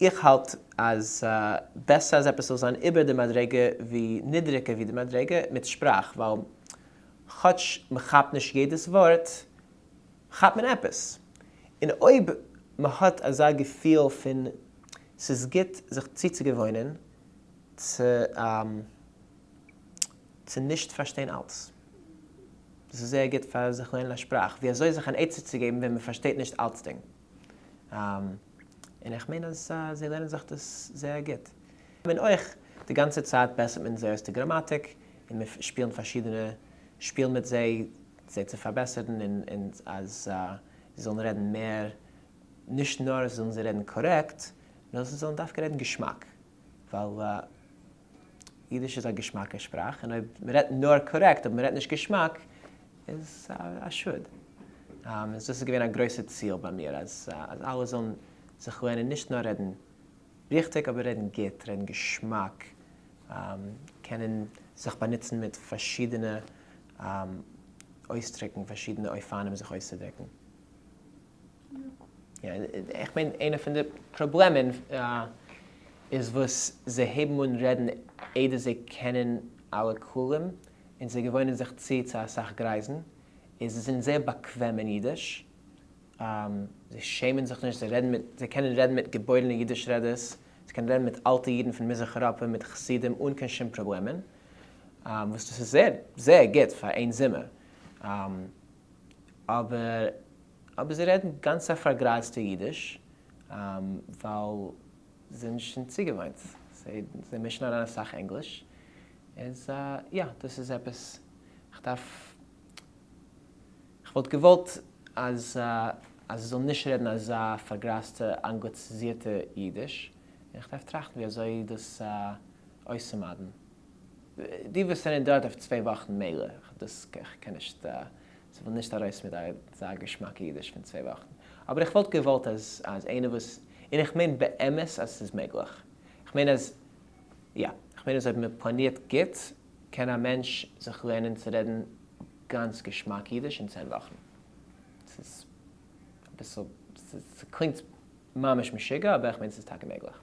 איך האלט אז בעסער אז עפעס זאל זיין איבער די מדריגה ווי נידריגער ווי די מדריגה מיט שפראך, ווייל כאטש מ'כאפט נישט יעדעס ווארט, כאפט מען עפעס. און אויב מ'האט אזא געפיל פון ס'איז גוט זיך צוצוגעוואוינען צו צו נישט פארשטיין אלץ. דאס איז זייער גוט פאר זיך לערנען א שפראך, ווי אזוי זיך אן עצה צו געבן ווען מ'פארשטייט נישט אלצדינג. און איך מיין אז זיי לערנען זיך דאס זייער גוט. און אויך די גאנצע צייט בעסערט מען זייערס די גראמאטיק, און מיר שפילן פארשידענע שפילן מיט זיי, זיי צו פארבעסערן און אז זיי זאלן רעדן מער, נישט נאר זאלן זיי רעדן קארעקט, נאר זיי זאלן דווקא רעדן געשמאק, ווייל אידיש איז א געשמאקע שפראך, און אויב מען רעדט נאר קארעקט אבער מען רעדט נישט געשמאק, איז א שאד. איז דאס איז געווען א גרויסע ציל ביי מיר, אז אלע זאלן זיך לערנען נישט נאר רעדן ריכטיג, אבער רעדן גוט, רעדן געשמאק, קענען זיך באנוצן מיט פארשידענע אויסדרוקן, פארשידענע אופנים זיך אויסצודרוקן. איך מיין איינע פון די פראבלעמען איז וואס זיי הייבן אן רעדן איידער זיי קענען אלע כללים און זיי געוואוינען זיך צו צו אסאך גרייזן, איז זיי זענען זייער באקוועם אין אידיש, זיי שעמען זיך נישט, זיי רעדן מיט, זיי קענען רעדן מיט געבוירענע אידיש רעדערס, זיי קענען רעדן מיט אלטע אידן פון מזרח אייראפע, מיט חסידים אן קיין שום פראבלעמען, וואס דאס איז זייער זייער גוט פאר איין זומער, אבער אבער זיי רעדן גאנץ א פארגרייזטע אידיש, ווייל זיי זענען שוין צוגעוואוינט, זיי מישן אריין אסאך ענגליש, איז יא דאס איז עפעס איך דארף, איך וואלט געוואלט אז אז זיי זאלן נישט רעדן אזא פארגרייזטע אנגליציזירטע אידיש, און איך דארף טראכטן ווי אזוי דאס אויסצומיידן. די וואס זענען דארט אויף צוויי וואכן מילא, דאס איך קען נישט, זיי ווילן נישט ארויס מיט אזא געשמאקע אידיש פון צוויי וואכן. אבער איך וואלט געוואלט אז אז איינער וואס, און איך מיין באמת אז ס'איז מעגליך. איך מיין אז, יא, איך מיין אז אויב מ'פלאנירט גוט, קען א מענטש זיך לערנען צו רעדן גאנץ געשמאק אידיש אין 10 וואכן. ס'איז אביסל, ס'קלינגט ממש משוגע, אבער איך מיין ס'איז טאקע מעגליך.